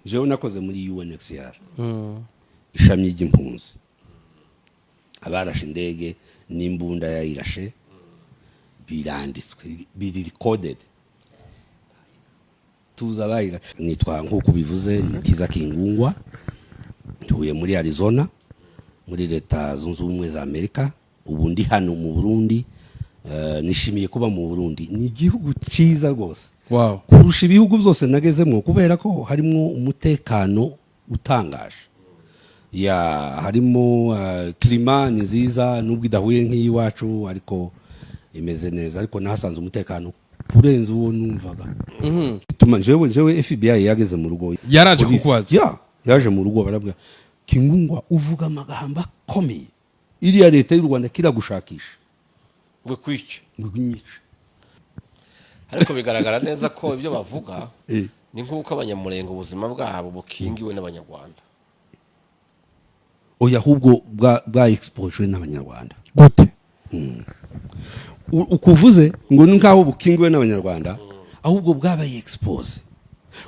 Jewe nakoze muri UNHCR, ishami ry'impunzi. Abarashe indege n'imbunda yayirashe biranditswe, biri recorded, tuza abayira. Nitwa, nk'uko bivuze, Kiza Kingungwa, ntuye muri Arizona, muri Leta Zunze Ubumwe za Amerika. Ubu ndi hano mu Burundi. Nishimiye kuba mu Burundi, ni igihugu cyiza rwose kurusha ibihugu byose nagezemo, kubera ko harimo umutekano utangaje. Ya, harimo climat ni nziza, nubwo idahuye nk'iyiwacu, ariko imeze neza. Ariko nahasanze umutekano kurenza uwo numvaga. Bituma njewe FBI yageze mu rugo. Yaraje Police- kukubaza? Ya, yaje mu rugo, barabwira: "Kingungwa, uvuga amagambo akomeye, iriya leta y'u Rwanda kiragushakisha." Ngo kwica? Ngo inyice. Ariko bigaragara neza ko ibyo bavuga ni nk'uko Abanyamurenge ubuzima bwabo bukingiwe n'Abanyarwanda. Oya, ahubwo bwa exposure n'Abanyarwanda. Gute? Ukuvuze ngo ni nkaho bukingiwe n'Abanyarwanda, ahubwo bwabaye expose,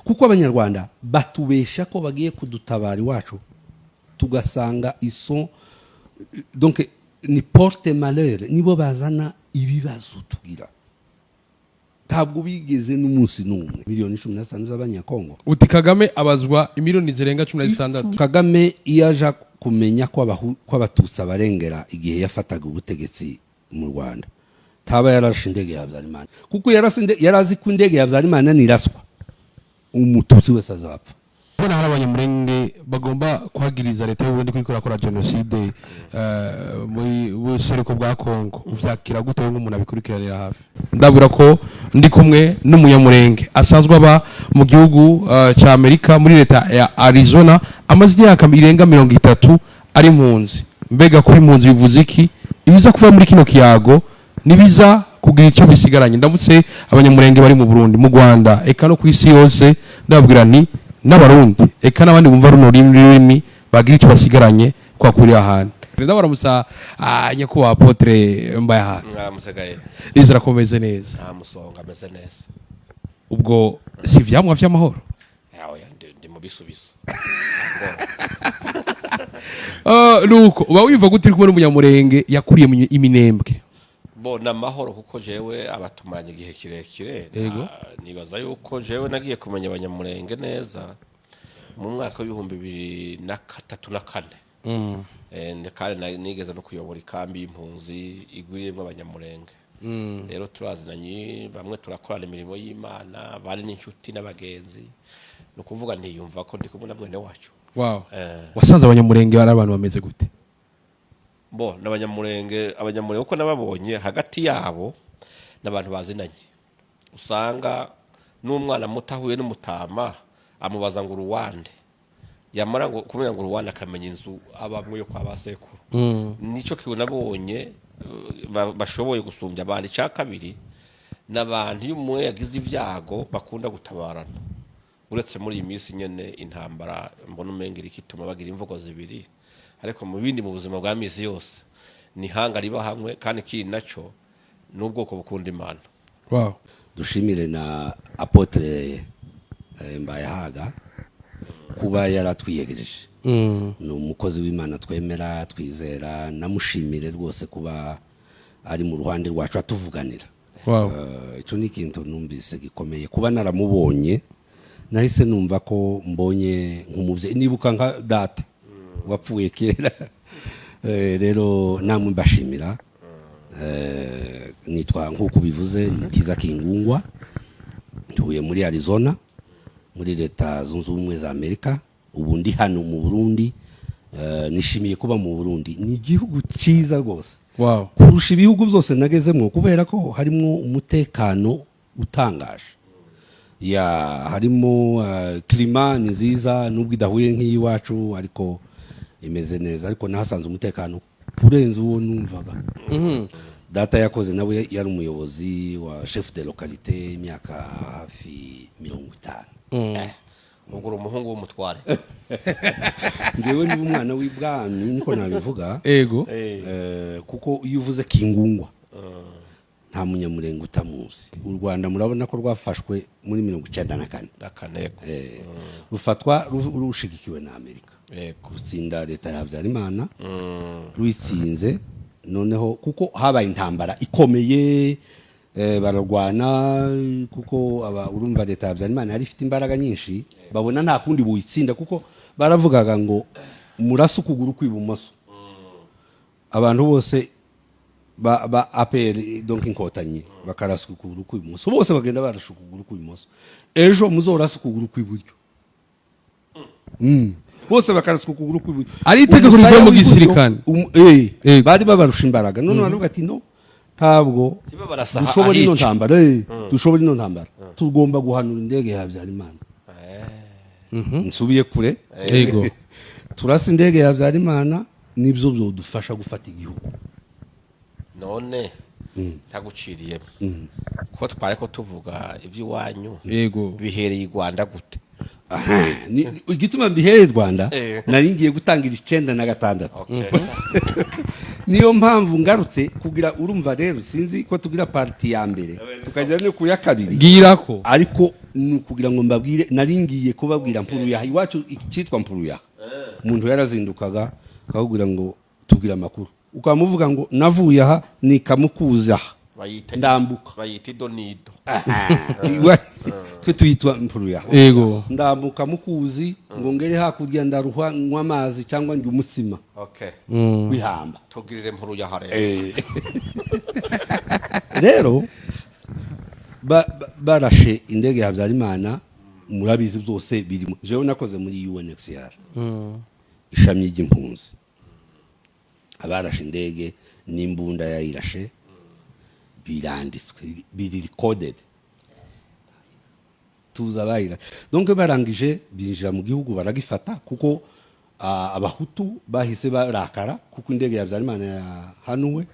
kuko Abanyarwanda batubesha ko bagiye kudutabara iwacu, tugasanga iso donc ni porte malheur, nibo bazana ibibazo tugira. Ntabwo bigeze n'umunsi n'umwe miliyoni 15 z'Abanyakongo. Uti Kagame abazwa imiliyoni zirenga 16. Kagame iyo aja kumenya ko Abatutsi abarengera igihe yafataga ubutegetsi mu Rwanda, ntaba yararashe indege ya Habyarimana, kuko yari azi ko indege ya Habyarimana niraswa Umututsi wese azapfa. Mbona hari Abanyamurenge bagomba kuhagiriza leta y'Uburundi ko iriko irakora jenoside muri buseruko bwa Kongo. Uvyakira gute nk'umuntu abikurikiranira hafi? Ndabura ko ndi kumwe n'Umunyamurenge asanzwe aba mu gihugu ca Amerika, muri leta ya Arizona, amaze imyaka irenga 30 ari impunzi. Mbega kuba impunzi bivuze iki? Ibiza kuva muri kino kiyago nibiza kugira icyo bisigaranye. Ndamutse Abanyamurenge bari mu Burundi, mu Rwanda, eka no ku isi yose. Ndababwira nti n'Abarundi, eka n'abandi bumva runo rurimi bagira icyo basigaranye kwa kuri ahantu. Ndabaramutsa, nyakubahwa Apôtre Mbayahaga. Mwaramusigaye. Nizera ko meze neza. Nta musonga, ameze neza. Ubwo si ivyamwa vy'amahoro? Yawe ndi mu bisubizo. Nuko uba wumva gute uri kumwe n'Umunyamurenge yakuriye mu iminembwe? Bo ni amahoro, kuko jewe abatumaranye igihe kirekire. Nibaza yuko jewe nagiye kumenya Abanyamurenge neza mu mwaka w'2003 na kane. Kandi nigeze no kuyobora ikambi y'impunzi igwiriyemo Abanyamurenge. Rero turazinanye, bamwe turakorana imirimo y'Imana, bari n'inshuti n'abagenzi. Ni ukuvuga ntiyumva ko ndi kumwe na mwene wacu. Wasanze Abanyamurenge ari abantu bameze gute? Bo n'Abanyamurenge, uko nababonye hagati yabo n'abantu bazinanye, usanga n'umwana muto ahuye n'umutama amubaza ngo uruwande, yamara ngo kumenya ngo uruwande, akamenya inzu abamwe yo kwa basekuru. Nicyo kintu nabonye bashoboye gusumbya abandi. Icya kabiri, n'abantu iyo umwe yagize ibyago bakunda gutabarana, uretse muri iyi minsi nyene intambara mbona umenga iriko ituma bagira imvugo zibiri. Ariko mu bindi, mu buzima bwa misi yose, ni hanga riba hamwe. Kandi ikindi naco ni ubwoko bukunda Imana. Dushimire na Apôtre Mbayahaga kuba yaratwiyegereje. Ni umukozi w'Imana twemera, twizera. Namushimire rwose kuba ari mu ruhande rwacu atuvuganira. Icyo ni ikintu numvise gikomeye. Kuba naramubonye, nahise numva ko mbonye nk'umubyeyi, nibuka nka data wapfuye kera. Rero namwe mbashimira. Nitwa, nk'uko bivuze, Kiza Kingungwa, ntuye muri Arizona, muri Leta Zunze Ubumwe za Amerika. Ubu ndi hano mu Burundi. Nishimiye kuba mu Burundi, ni igihugu cyiza rwose kurusha ibihugu byose nagezemo, kubera ko harimo umutekano utangaje. Ya, harimo climat ni nziza, nubwo idahuye nk'iyiwacu, ariko imeze neza. Ariko nahasanze umutekano kurenza uwo numvaga. Data yakoze, nawe yari umuyobozi wa chef de localité imyaka hafi 50. Ubwo uri umuhungu w'umutware. Njyewe niba umwana w'ibwami, niko nabivuga. Kuko iyo uvuze Kingungwa ntabwo Nta Munyamurenge utamuzi. U Rwanda murabona ko rwafashwe muri 94. Akaneko. Rufatwa rushigikiwe na Amerika, rutsinda leta ya Habyarimana. Ruyitsinze noneho, kuko habaye intambara ikomeye, bararwana, kuko urumva leta ya Habyarimana yari ifite imbaraga nyinshi. Babona nta kundi buyitsinda, kuko baravugaga ngo murase ukuguru kw'ibumoso, abantu bose ba APR, donc Inkotanyi, bakarasa ukuguru kw'ibumoso, bose bagenda barashe ukuguru kw'ibumoso. Ejo muzorasa ukuguru kw'iburyo. Bose bakarasa ukuguru kw'iburyo. Ari itegeko Umusaya rivuye mu w'iburyo, gisirikare. Bari babarusha imbaraga. None baravuga ati: "No, ntabwo Ntiba barasa dushobora ino ahica. ntambara, dushobora ino ntambara, tugomba guhanura indege ya Habyarimana." Nsubiye kure. Turasa indege ya Habyarimana, nibyo byodufasha gufata igihugu. None ntaguciriyemo, ko twari ko tuvuga iby'iwanyu, bihereye i Rwanda gute? Aha, igituma mbihereye i Rwanda, nari ngiye gutangira 96. Niyo mpamvu ngarutse kugira, urumva rero, sinzi ko tugira partie ya mbere tukagera no ku ya kabiri. Girako. Ariko ni ukugira ngo mbabwire, nari ngiye kubabwira Mpuruyaha iwacu, icyitwa Mpuruyaha. Umuntu yarazindukaga akakubwira ngo: "Tubwire amakuru." Ukamuvuga ngo: "Navuye aha nikamukuza aha." Bayita Ndambuka. Bayita idonido. Twe tuyitwa Mpuruyaha. Ndambuka mukuzi ngo ngere hakurya, ndaruha, nywa amazi cyangwa ndya umutsima w'ihamba. Tugirire nkuru ya rero. Rero barashe indege ya Habyarimana, murabizi byose birimo. Jewe nakoze muri UNHCR, ishami ry'impunzi. Abarashe indege n'imbunda yayirashe biranditswe, biri recorded, tuza bayira. Donc barangije binjira mu gihugu, baragifata, kuko Abahutu bahise barakara kuko indege ya Habyarimana yahanuwe,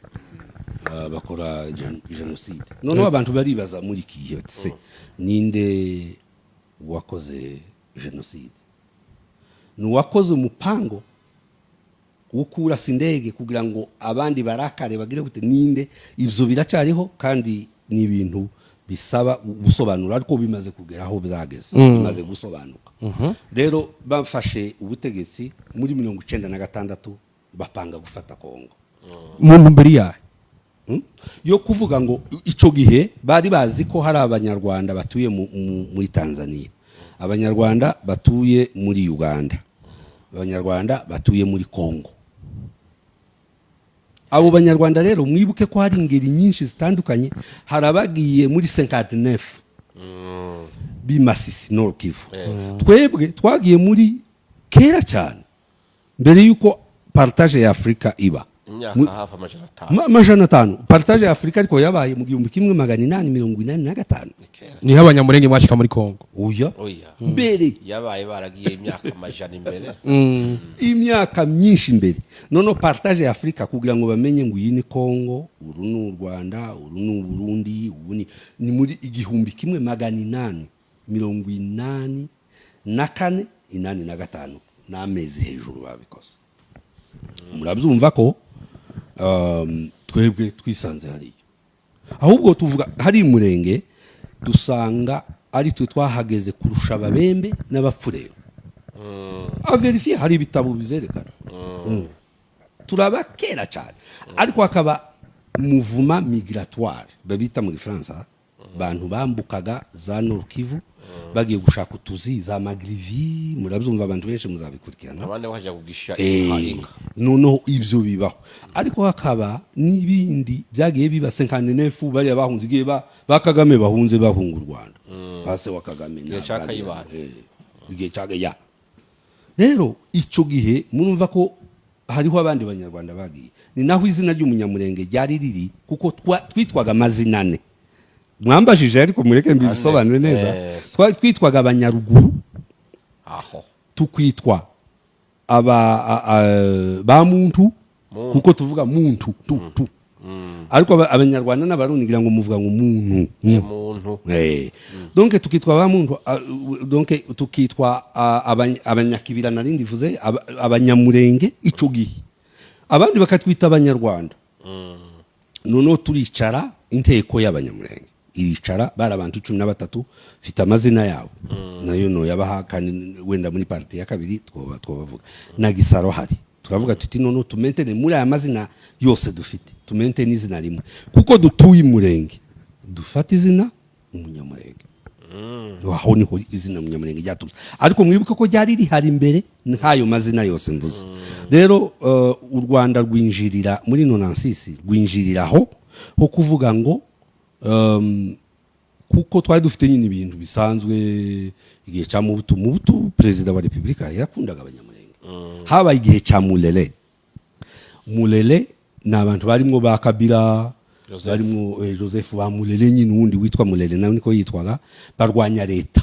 bakora jenoside. Noneho abantu baribaza muri iki gihe bati: "Se ninde wakoze jenoside? Ni uwakoze umupango wo kurasa indege kugira ngo abandi barakare, bagire gute? Ninde?" Ibyo biracyariho kandi ni ibintu bisaba gusobanura, ariko bimaze kugera aho byageze, bimaze gusobanuka. Rero bafashe ubutegetsi muri 96, bapanga gufata Kongo. Mu ntumbero yahe? Yo kuvuga ngo icyo gihe bari bazi ko hari Abanyarwanda batuye muri Tanzania, Abanyarwanda batuye muri Uganda, Abanyarwanda batuye muri Congo. Abo Banyarwanda rero, mwibuke ko hari ingeri nyinshi zitandukanye. Hari abagiye muri 59 b'i Masisi, Nord Kivu. Twebwe twagiye muri kera cyane, mbere y'uko partage ya Afurika iba. Imyaka hafi 500. 500. Partage ya Afurika ariko yabaye mu 1885. Ni kera. Niho Abanyamurenge mwashika muri Kongo? Oya. Oya. Mbere. Yabaye baragiye imyaka 100 imbere. Imyaka myinshi imbere. Noneho partage ya Afurika, kugira ngo bamenye ngo iyi ni Kongo, uru ni u Rwanda, uru ni Uburundi, ubu ni muri 1884, 85 n'amezi hejuru babikoze. Murabyumva ko twebwe twisanze hariya. Ahubwo tuvuga hari Umurenge, dusanga ari twe twahageze kurusha Ababembe n'Abapfurero. À vérifier, hari ibitabo bizerekana. Turaba kera cyane, ariko hakaba mouvement migratoire babita mu Gifaransa, bantu bambukaga za Nord Kivu bagiye gushaka utuzi za magrivi. Murabyumva, abantu benshi muzabikurikirana. Abandi bajya kugisha inka, inka. Noneho ibyo bibaho, ariko hakaba n'ibindi byagiye biba 59, bariya bahunze igihe ba Kagame bahunze, bahunga u Rwanda, base wa Kagame. Igihe cya Kayibanda. Igihe cya ya. Rero icyo gihe murumva ko hariho abandi Banyarwanda bagiye. Ni naho izina ry'Umunyamurenge ryari riri, kuko twitwaga amazina ane. Mwambajije, ariko mureke mbisobanure neza. Twitwaga Abanyaruguru, Aho. tukwitwa aba ba muntu, Muntu. kuko tuvuga muntu tu tu, ariko Abanyarwanda n'Abarundi ngira ngo muvuga ngo muntu. Ni muntu. Donc tukitwa ba muntu, donc tukitwa Abanyakibira, narindi vuze Abanyamurenge ico gihe, abandi bakatwita Abanyarwanda. Noneho turicara, inteko y'Abanyamurenge iricara, bari abantu 13, mfite amazina yabo nayo noyabaha, kandi wenda muri partie ya kabiri twobavuga na Gisaro hari. Turavuga tuti: "Noneho tumentene muri aya mazina yose dufite, tumentene izina rimwe, kuko dutuye Umurenge, dufate izina Umunyamurenge." Aho niho izina Munyamurenge ryaturutse, ariko mwibuke ko ryari rihari imbere nk'ayo mazina yose mvuze. Rero u Rwanda rwinjirira muri 96, rwinjirira aho ho kuvuga ngo kuko twari dufite nyine ibintu bisanzwe igihe cya Mobutu. Mobutu, perezida wa repubulika, yakundaga Abanyamurenge. Habaye igihe cya Mulele. Mulele ni abantu barimo ba Kabila. Joseph. Barimo Joseph ba Mulele nyine, uwundi witwa Mulele nawe niko yitwaga, barwanya leta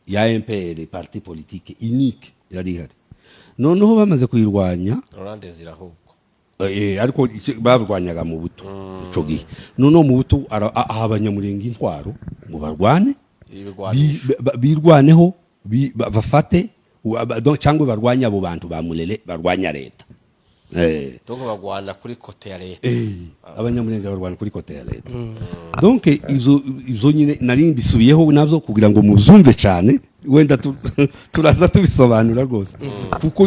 ya MPR, parti politique unique yari ihari. Noneho bamaze kuyirwanya, Laurent Desire ahubwo. Ariko barwanyaga Mobutu ico gihe. Noneho Mobutu aha Abanyamurenge intwaro ngo barwane. Ibigwanisho. Birwaneho, bafate donc cyangwa barwanye abo bantu ba Mulele barwanya leta. Donc bagwana kuri côté ya leta. Abanyamurenge barwana kuri côté ya leta. Donc ivyo nyine nari mbisubiyeho navyo kugira ngo muzumve cyane, wenda turaza tubisobanura rwose kuko